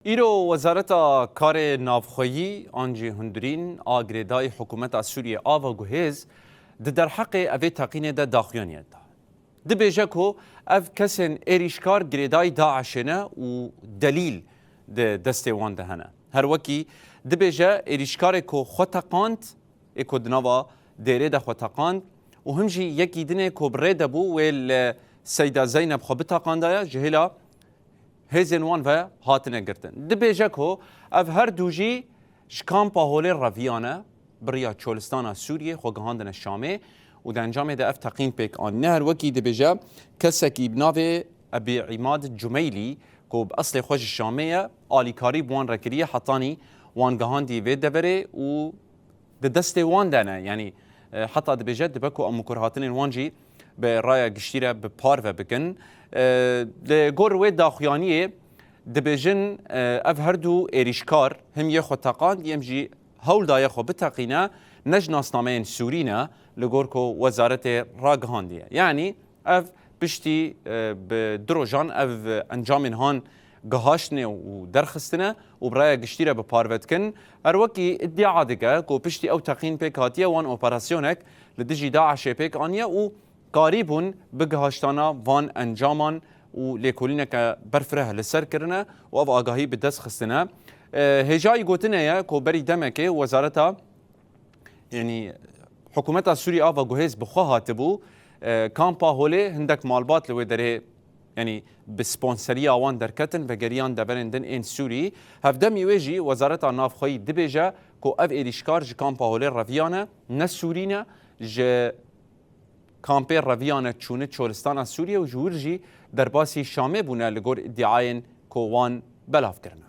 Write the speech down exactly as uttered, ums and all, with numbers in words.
Îro Wezareta Karê Navxweyî an jî hundirîn a girêdayî hikûmeta Sûriyê Ava Guhêz di derheqê evê teqînê de daxuyaniye da. Dibêje ku ev kesên êrîşkar girêdayî DAIŞê ne û delîl di destê wan de hene. Her wekî dibêje êrîşkarê ku xwe teqand, ê ku di nava dêrê de xwe teqand û him jî yekî dinê ku bi rê de bû wê li Seyda Zeyneb xwe biteqandaya, ji hêla hêzên wan ve hatine girtin. Dibêje ku ev her du jî ji kampa holê reviyane, bi riya çolistana Sûriyê xwe gihandine Şamê û di encamê de ev teqîn pêk anîne. Her wekî dibêje kesekî bi navê Ebî Îmad Cumeylî ku bi eslê xwe ji Şamê ye, alîkarî bi wan re kiriye hetanî wan gihandî vê deverê û di destê wan de ne. Yanî, e, heta dibêje dibe ku em û kurhatinên wan jî bi raya giştî re bi parve bikin. E, li gor wê daxuyaniyê dibêjin, e, ev her du êrîşkar him yê xwe teqand, yêm jî hewl daye xwe biteqîne, ne ji nasnameyên Sûrî ne, li gor ku wezaretê ragihandiye. Yanî ev piştî, e, bi du rojan ev encamên han gihaştine û derxistine û bi raya giştî re bi parve dikin. Her wekî îdia dike ku piştî ew teqîn pêk hatiye, wan operasyonek li dijî DAIŞê pêk aniye û karîbûn bi gihaştana van encaman û lêkolîneke berfireh li ser kirine û ev agahî bi dest xistine. E, hêjayî gotine ye ku berî demekê wezareta, yanî hikûmeta Sûrî Ava Guhêz bi xwe hatibû, e, kampa holê hindek malbat li wê derê, yanî bi sponseriya wan derketin, vegeriyan deverên din ên Sûrî. Hevdemî wê jî Wezareta Navxweyî dibêje ku ev êrîşkar ji kampa holê reviyane, ne Sûrî ne, ji kampê reviyane çûne çolistana Sûriyê û ji wir jî derbasî Şamê bûne li gor îdiayên ku wan belav kirine.